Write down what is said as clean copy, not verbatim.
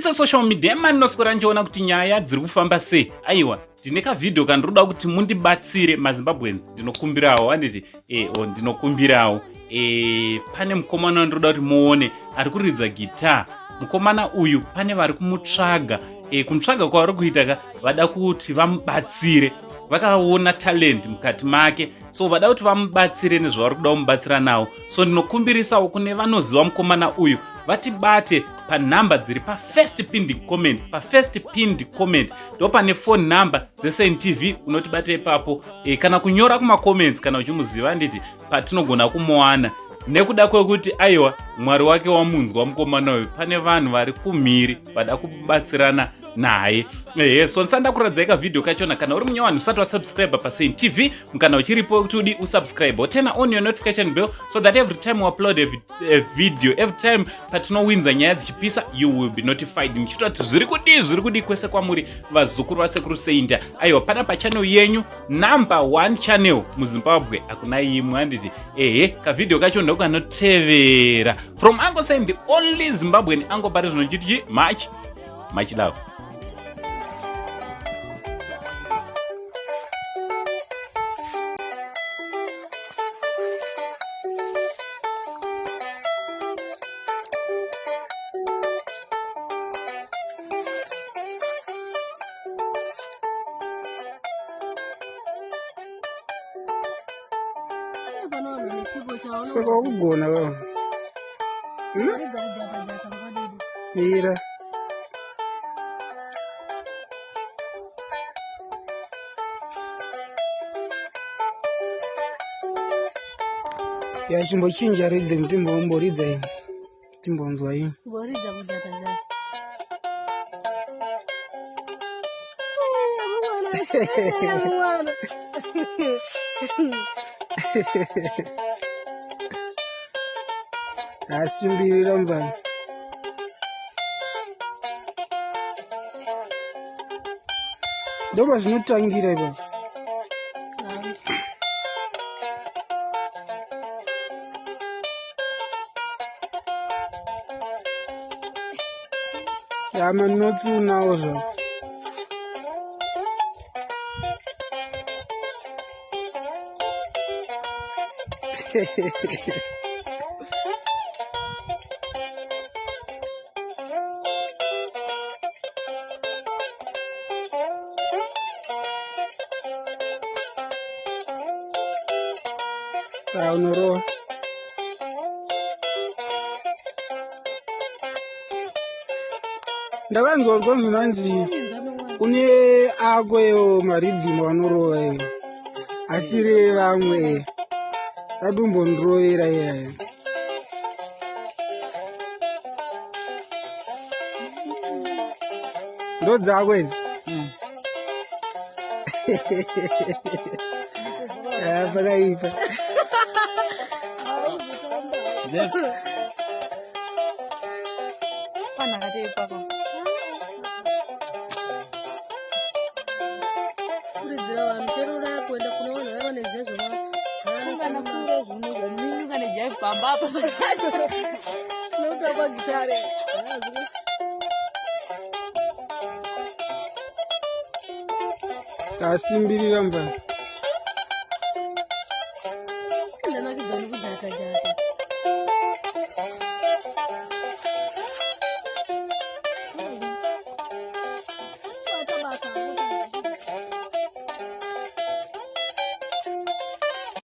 It's a social media man noswera ndichiona kuti nyaya dziri kufamba sei. Aiwa, ndine kavhidhiyo kandinoda kuti mundibatsire maZimbabweans, ndinokumbirawo handiti o ndinokumbirawo pane mukomana wandinoda kuti muone ari kuridza guitar. Mukomana uyu pane vari kumutsvaga, kumutsvaga kwavari kuita ka, vada kuti vamubatsire. Vakaona talent mukati make, so vada kuti vamubatsire nezvavari kuda kumubatsira nawo. So ndinokumbirisawo kune vanoziva mukomana uyu vatibate panhamba dziri pafirst pinned comment. Pafirst pinned comment ndo pane phone number dzeSaint TV, unotibata ipapo kana kunyora kumacomments kana uchimuziva, handiti, patinogona kumuwana. Nekuda kwekuti aiwa, Mwari wake wamunzwa mukomana uyu, pane vanhu vari kumhiri vada kubatsirana naye. Ehe, so ndisanda kuradzai kavhidhiyo kachona. Kana uri munyowani usati wasubscribe paSaint TV, mukana uchiripo kuti udi usubscribe, turn on your notification bell so that every time we upload a video, every time patinowinza nyaya dzichipisa, you will be notified. Ndichitoti kuti zviri kudii, zviri kudii kwese kwamuri vazukuru vasekuru Saint. Aiwa, pana pachannel yenyu number one channel muZimbabwe, hakuna imwe, handiti? Ehe, kavhidhiyo kacho ndokanotevera. From Uncle Saint, the only Zimbabwean uncle pari zvino, chiti much much love. Saka wakugona wewe. Mira. Ya, chimbochinja rhythm, timbomboridza imwe. Timbonzwa imwe. Boridza kujata jata. Mwana. Asimbirira mvana. Ndoba zvinotangira ipapo. Ya, manotsi unawo zvawo. Ah, unorova. Ndakanzwa kuti kwanzi unanzi une ako ewo maridhimu anorova iyo asiri evamwe, atombondirovera iyaya. Ndo dzako idzi? Ah, pakaipa. Panakati ipako. Kuridzira vanhu chero uda kuenda kune vanhu vaya vanoziva zvekutamba gitare. Asimbirira mvana. Ndanakidzwa nekujata jata.